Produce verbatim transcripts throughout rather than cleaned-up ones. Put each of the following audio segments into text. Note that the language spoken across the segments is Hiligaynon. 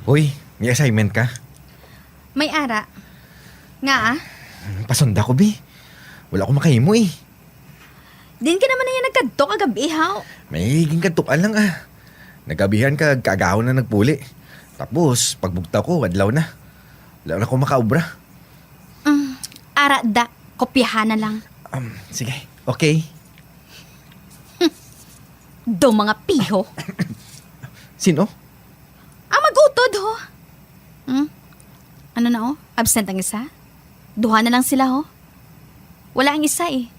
Hoy, may assignment ka? May ara. Nga, ah? Pasunda ko, bi. Wala ko makahimo, eh. Din ka naman na yan nagkadto kagabi, haw? May ginkadtuan lang, ah. Nagabihan ka, kaagahon na nagpuli. Tapos, pagbugtaw ko, adlaw na. Wala na ko makaobra. Mm, ara, da. Kopyahan na lang. Um, sige. Okay. Do mga piho. Sino? Ang mag-utod, ho. Hmm? Ano na, oh? Absent ang isa? Duha na lang sila, ho. Wala ang isa, eh.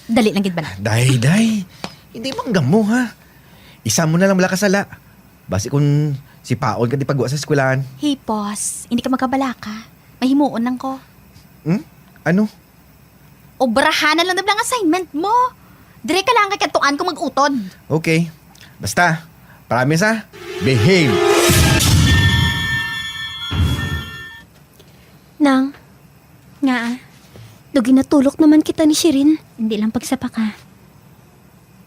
Dali lang gid bala. Day, day. Hindi man gamo, ha? Isa mo na lang wala kasala. Basi kung sipaon ka di pagwa sa eskwelahan. Hipos, hindi ka magkabalaka. Mahimuon lang ko. Hmm? Ano? Obrahan na lang na ang assignment mo. Dire ka lang kay katuan kung mag-utod. Okay. Basta, promise, ha? Behave. Nang, nga, do ginatulok naman kita ni Shirin. Hindi lang pagsapa ka.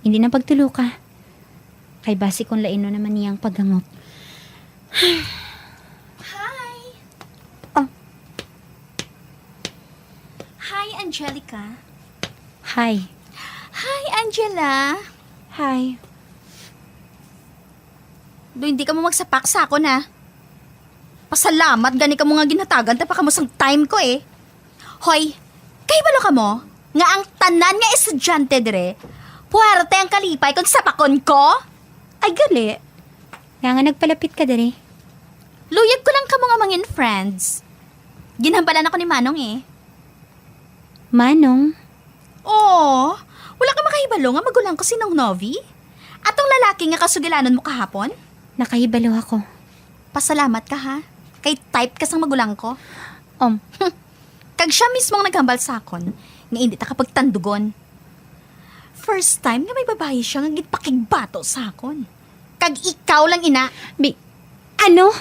Hindi lang pagtulo ka. Kay basi kung laino naman niyang paghangop. Hi! Oh. Hi, Angelica. Hi. Hi, Angela. Hi. Do, hindi ka mo magsapak sa akon, ha? Pasalamat gani ka mo nga ginhatagan ta pa kamo sang time ko, eh. Hoy, kahibalo ka mo nga ang tanan nga estudyante dire, puwerte ang kalipay kung sapakon ko? Ay, gali. Nga nga nagpalapit ka diri? Luyag ko lang kamo nga mangin friends. Ginhambalan ako ni Manong, eh. Manong? Oo. Wala ka makahibalo nga magulang ko si Nong Novi? Atong lalaki nga kasugilanon mo kahapon? Nakahibalo ako. Pasalamat ka, ha? Kay type ka sang magulang ko. Um. Kag siya mismo ang naghambal sa akon nga hindi ta ka pagtandugon. First time nga may babayi siya nga ginpakigbato sa akon. Kag ikaw lang ina. Bi-, ano?